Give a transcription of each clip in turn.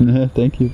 Thank you.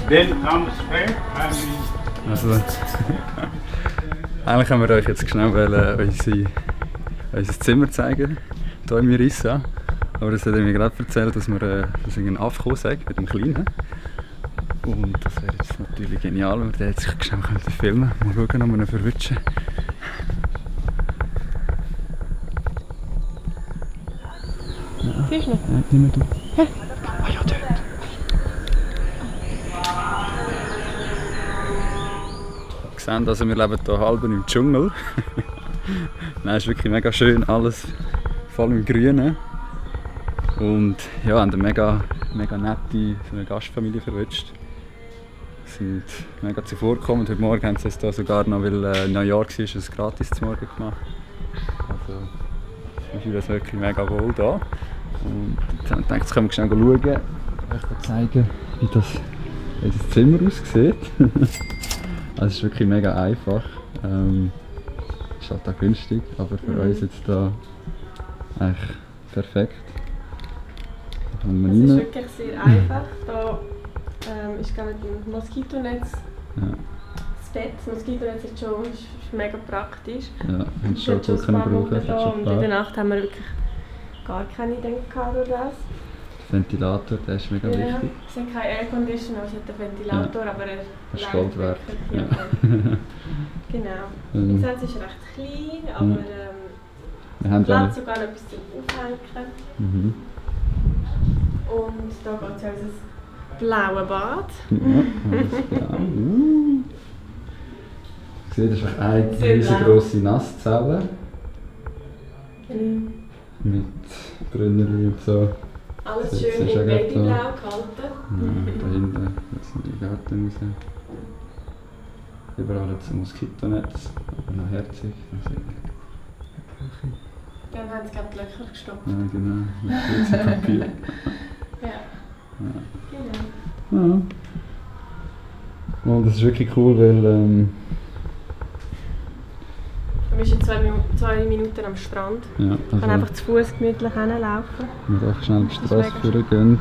Then comes fair. Also, eigentlich haben wir euch jetzt schnell unser Zimmer zeigen, hier im Mirissa. Aber das hat er mir gerade erzählt, dass ein Affe gekommen sei mit dem Kleinen. Und das wäre jetzt natürlich genial, wenn wir den jetzt schnell filmen können. Mal schauen, ob wir ihn verwischen. Siehst du noch? Nein, nicht mehr du. Hä? Ah ja, dort. Wir sehen also, wir leben hier halb im Dschungel. Nein, es ist wirklich mega schön, alles voll im Grünen. Und ja, haben eine mega nette so eine Gastfamilie verwünscht. Sind mega zuvorgekommen. Heute Morgen haben sie es da sogar noch, weil Neujahr war, es gratis zum Morgen gemacht. Also, wir fühlen uns wirklich mega wohl hier. Und jetzt haben wir gedacht, jetzt können wir schnell schauen, euch zeigen, wie das Zimmer aussieht. Also, es ist wirklich mega einfach. Ist halt auch günstig, aber für uns jetzt hier eigentlich perfekt. Es ist wirklich sehr einfach. Da ist mit dem Moskitonetz das Bett. Das Moskitonetz ist mega praktisch. Ja, haben es schon gut brauchen. Und in der Nacht haben wir wirklich gar keine Denken durch das. Der Ventilator, der ist mega wichtig. Es hat keinen Airconditioner, es hat einen Ventilator, aber er ist Gold wert. Ja. Genau. Jetzt ist es recht klein, aber wir haben Platz sogar noch etwas zum Aufhängen. Und da geht es ja unser blaues Bad. Ja, alles blau. Ich sehe, das ist eine riesengroße Nasszelle. Mit Brünnerli und so. Alles schön in Babyblau gehalten. Ja, da hinten, jetzt sind die Garten raus. Überall jetzt ein Moskitonetz, aber noch herzig. Dann haben sie gerade die Löcher gestopft. Ja, genau, mit Papier. Genau. Ja. Und das ist wirklich cool, weil wir sind 2 Minuten am Strand. Ja, man kann einfach zu Fuß gemütlich hinlaufen. Und einfach schnell die Straße vorgehen.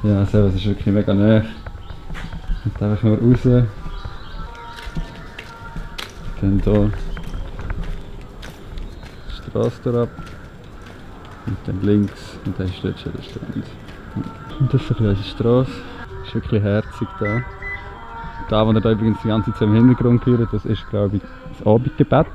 Ja, also, es ist wirklich mega nah. Und einfach nur raus. Dann hier die Straße ab und dann links und dann ist dort schon der Strand. Und das ist ein bisschen unsere Straße. Ist wirklich herzig da. Da, wo ihr da übrigens die ganze Zeit im Hintergrund hört, das ist, glaube ich, das Abendgebet.